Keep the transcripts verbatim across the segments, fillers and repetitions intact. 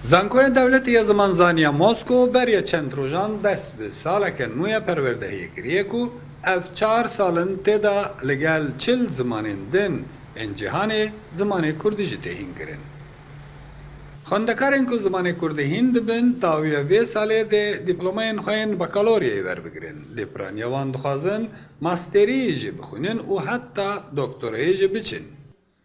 Zankoya Dewletê ya Zimanzaniya Moskow beriya çend rojan dest bi saleke nû ya perwerdehiyê kiriye ku ev çar sal in tê de li gel çil zimanên din ên cîhanê zimanê kurdî jî tê hînkirin. Xwendekarên ku zimanê kurdî hîn dibin, dawiya vê salê dê dîplomayên xwe yên bakaloryayê werbigirin. Lê piraniya wan dixwazin masterî jî bixwînin û heta doktorayê jî biçin.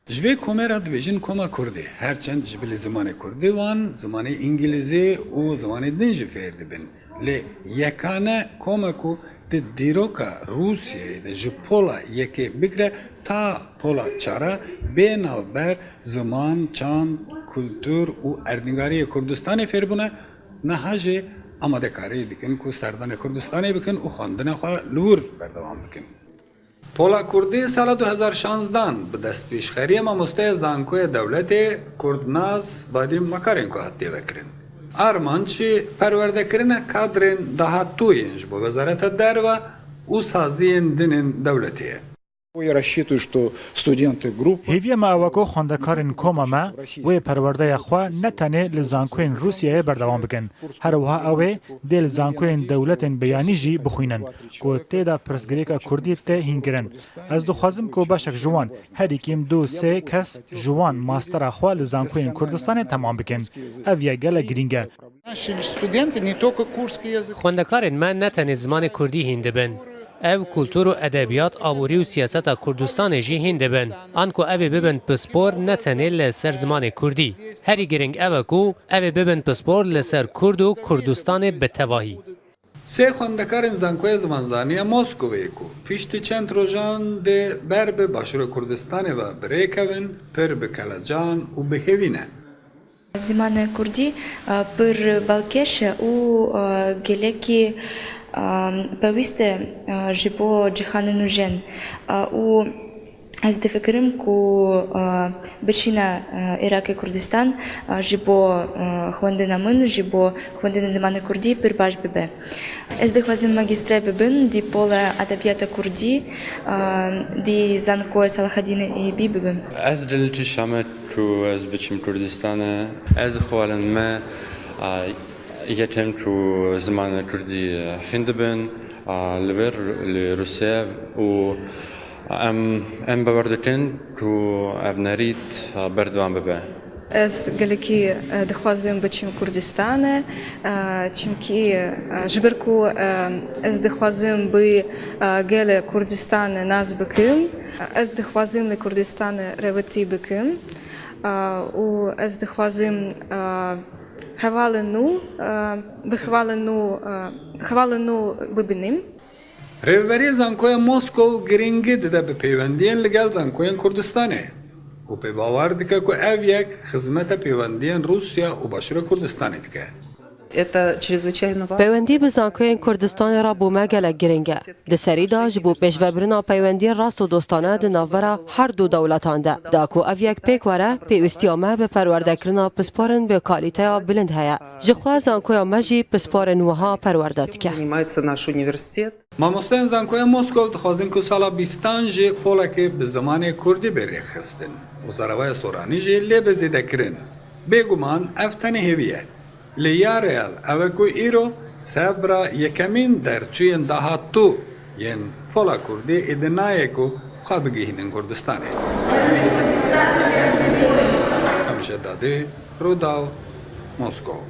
Ji vê komê re dibêjin koma kurdî. Her çend ji bilî zimanê kurdî wan zimanê îngilîzî û zimanê din jî fêr dibin. Lê yekane koma ku di dîroka Rûsyayê de ji pola yekê bigre ta pola çara bê navber ziman, çand, kultur û erdnîgariyê Kurdistanê fêr bûne, niha jî amadekarî dikin ku serdanê Kurdistanê bikin û xwendina xwe li wir berdewam bikin. Pola Kurdî sala du hezar şanzdan bi destpêşxeriya mamosteya Zankoya Dewletê Kurdnaz Vadîm Makarenko hat têvekirin. Armanc jî perwerdekirina kadrên dahatû yên ji bo Wezareta Derve û saziyên din ên dewletê ye. Я рассчитываю, что студенты группы Hêviya me ew e ku xwendekarên koma me wê perwerdeya xwe ne tenê li zankoyên Rûsyayê berdewam bikin, her wiha ew ê dê li zankoyên dewletên beyanî jî bixwînin, ku tê de pirsgirêka kurdî tê hînkirin. Ez dixwazim ku beşek ji wan, herî kêm du sê kes ji wan mastera xwe li zankoyên Kurdistanê temam bikin. Ev yek gelek girîng e. Наши студенты не только курский язык. Xwendekarên me ne tenê zimanê kurdî hîn dibin. Ev kultur û edebiyat, aborî û siyaseta Kurdistanê jî hîn dibin. Anku ev ê bibin pispor ne tenê li ser zimanê kurdî. Herî girîng ev e ku ev ê bibin pispor li ser kurd û Kurdistanê bi tevahî. Sê xwendekarên Zankoya Zimanzaniya Moskowê ku piştî çend rojan dê ber bi Başûra Kurdistanê ve bi rê kevin, pir bi kelecan û bi hêvî ne. Zimanê kurdî, e, pir balkêş e û, e, gelekî, e, pêwîst e, e, ji bo cîhanê nûjen, e, û ez difikirim ku, e, biçîne, e, Iraqê Kurdistan, e, ji bo, e, xwendina min, ji bo xwendina zimanê kurdî pir baş bibe. Ez dixwazim magîstre bibim, di pola edebiyata kurdî, e, di Zankoya Selahedînê Eybî bibim. Ez dilê tişta me ku ez biçim Kurdistanê. Ez xwalên me, a, yetin ku zimanê kurdî hîn dibin, a, li vir li Rûsya û em, em bawer dikin ku ev nerît, a, berdewam bibe. Ez gelekî, e, dixwazim biçim Kurdistanê, e, çimkî, e, ji ber ku, e, ez dixwazim bi, e, gelê Kurdistanê nas bikim. Ez dixwazim li Kurdistanê rêwetî bikim, e, û ez dixwazim, e, hevalên nû, e, bi hevalên nû, e, hevalên nû bibînim. Rêveberiya Zankoya Moskow girîngî dide bi peywendiyên li gel Zankoyên Kurdistanê û pê bawer dike ku ev yek xizmeta peywendiyên Rûsya û Başûra Kurdistanê dike. Это чрезвычайно важно. Peywendî bi Zankoyên Kurdistanê re bo me gelek girîng e. Di serî de ji bo pêşvebirina peywendiyên rast û dostane di navbera her du dewletan de, da ku ev yek pêk were, pêwîstiya me bi perwerdekirina pisporên bi kalîteya bilind heye. Ji xwe Zankoya me jî pisporên wiha perwerde dike. Занимается наш университет. Mamosteyên Zankoya Moskow dixwazin ku sala bîstan jî polekê bi zimanê kurdî bê rêxistin û zaravaya soranî jî lê bê zêdekirin. Bêguman ev tenê hêvî ye. Lê ya reel ew e ku îro sebra yekemîn derçûyên dahatû yên pola kurdî êdî nayê ku xwe bigihînin Kurdistanê. Hemşe Dadê, Rûdaw, Moskow.